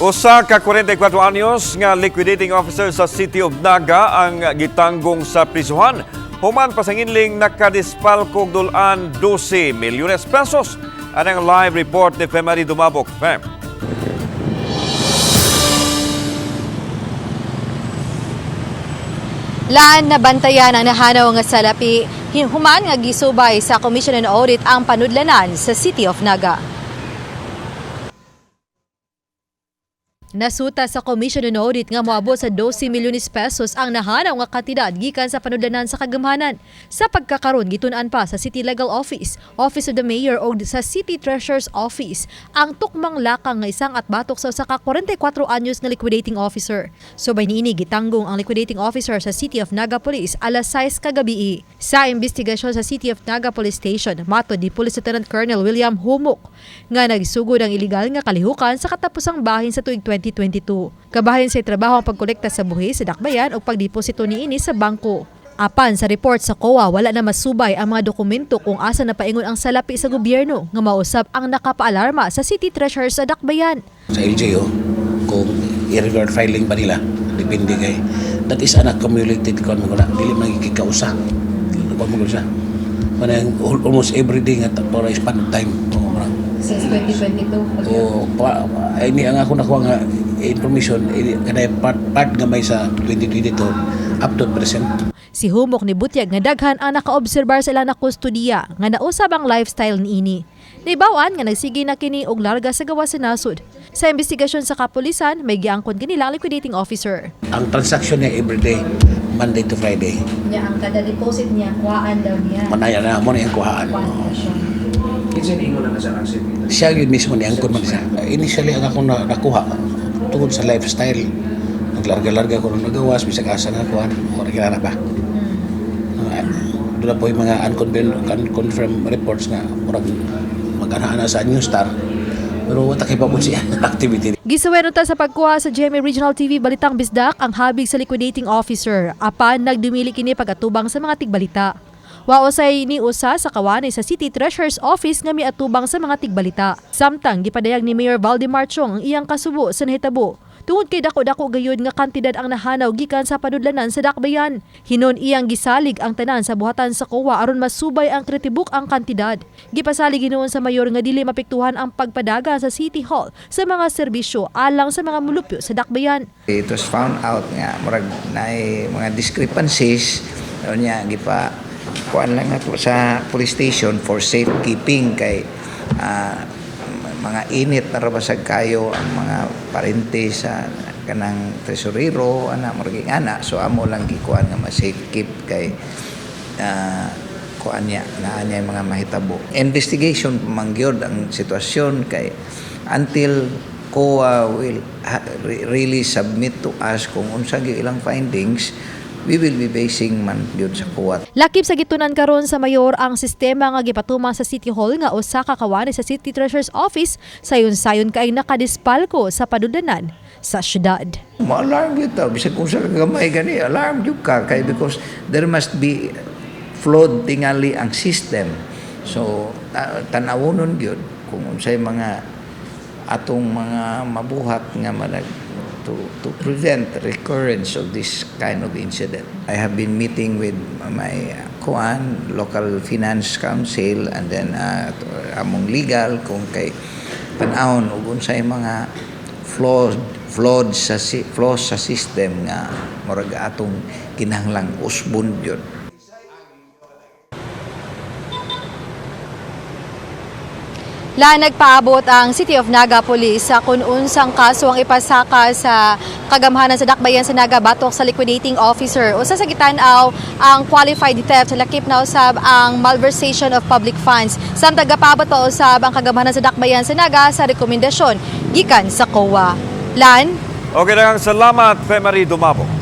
Usa ka 44 anyos nga liquidating officer sa City of Naga ang gitanggong sa prisuhan. Human pasanginling nakadispalkog dulan 12 milyones pesos. Anang live report ni Femari Dumabok. Fem. Laan na bantayan ang nahanaw nga salapi, human nga gisubay sa Commission on Audit ang panudlanan sa City of Naga. Nasuta sa Commission on Audit nga moabot sa 12 milyones pesos ang nahanaw nga kantidad gikan sa panudlanan sa kagamhanan. Sa pagkakaron gitun-an pa sa City Legal Office, Office of the Mayor o sa City Treasurer's Office ang tukmang lakang nga isang at batok sa usa ka 44 anyos nga liquidating officer. Subay niini, gitanggong ang liquidating officer sa City of Naga Police alas 6 kagabi. Sa investigasyon sa City of Naga Police Station, matod ni Police Lieutenant Colonel William Humok nga nagsugod ang iligal nga kalihukan sa katapusang bahin sa tuig 2022. Kabahin sa trabaho ang pagkolekta sa buhis sa dakbayan o pagdeposito niini sa bangko. Apan sa report sa COA, wala na masubay ang mga dokumento kung asa na paingon ang salapi sa gobyerno nga mausab ang nakapaalarma sa City Treasurer sa dakbayan. Sa LGU kung i-revert filing ba nila, depende kay that is an accumulated kon mo na dili man gikausa kon mo siya manang almost every day nga for a span of time. Oo, murag. Since 2022. O pa, ay ni ang ako nakuha nga information ini kanay part gamay sa 2022 up to present. Si Humok ni Butyag nga daghan ang nakaobserbar sa ilang nakustodiya nga nausab ang lifestyle niini. Naibawan nga nagsige na kini og larga sa gawas sa nasod. Sa investigasyon sa kapulisan, may giangkon kanila ang liquidating officer. Ang transaction niya everyday, Monday to Friday. Niya ang kada deposit niya, kuhaan daw niya. Manaya na mo na yung kuhaan. Kinsa ni ingon na sa accept ito? Siya yun mismo ni angkon man siya. Initially ang akong nakuha tungod sa lifestyle. Naglarga-larga ko nung nagawas, bisag asa nga kuan, ora kilala ba. Doon na po yung mga unconfirmed reports nga murag mag-ana sa New Star. Pero wala kay pabot siya activity. Gisuwero ta sa pagkuha sa GMA Regional TV Balitang Bisdak ang habig sa liquidating officer apan nagdumili kini pagatubang sa mga tigbalita. Waosay ni usa sa kawani sa City Treasurer's Office nga miatubang sa mga tigbalita. Samtang gipadayag ni Mayor Valdemar Chong ang iyang kasubo sa nahitabo tungod kay dako-dako gayud nga kantidad ang nahanaw gikan sa panudlanan sa dakbayan. Hinon iyang gisalig ang tanan sa buhatan sa COA aron masubay ang kritibuk ang kantidad. Gipasalig hinuon sa mayor nga dili mapektuhan ang pagpadagan sa City Hall sa mga serbisyo alang sa mga mulupyo sa dakbayan. It was found out nga murag naay mga discrepancies niya, gipa kuan lang nato sa police station for safekeeping kay mga init na ra basag kayo ang mga parente sa kanang tresurero ana, murag ana. So amo lang gikuan nga ma-safe keep kay kuan niya naa niya yung mga mahitabo. Investigation pa man gyud ang sitwasyon kay until COA will really submit to us kung unsa gyud ilang findings, we will be basing man gyud sa COA. Lakip sa gitunan karon sa mayor ang sistema nga gipatuman sa City Hall nga usa ka kawani sa City Treasurer's Office sayon-sayon kay nakadispalko sa padudlanan sa syudad. Ma-alarm gyud ta bisag kung sa gamay gani, alarm gyud ka kay because there must be flawed tingali ang system. So tan-awonon gyud kung unsay mga atong mga mabuhat nga manag to prevent recurrence of this kind of incident. I have been meeting with my kuan, local finance council and then among legal kung kay tan-awon ug unsay mga flawed sa flaws sa system nga murag atong kinahanglang usbon gyud. La, nagpaabot ang City of Naga Police sa kung unsang kaso ang ipasaka sa kagamhanan sa dakbayan sa Naga batok sa liquidating officer. Usa sa gitan-aw ang qualified theft, lakip na usab ang malversation of public funds. Samtang gapaabot pa usab ang kagamhanan sa dakbayan sa Naga sa rekomendasyon gikan sa COA. Lan. Okay, daghang salamat, Femari Dumabok.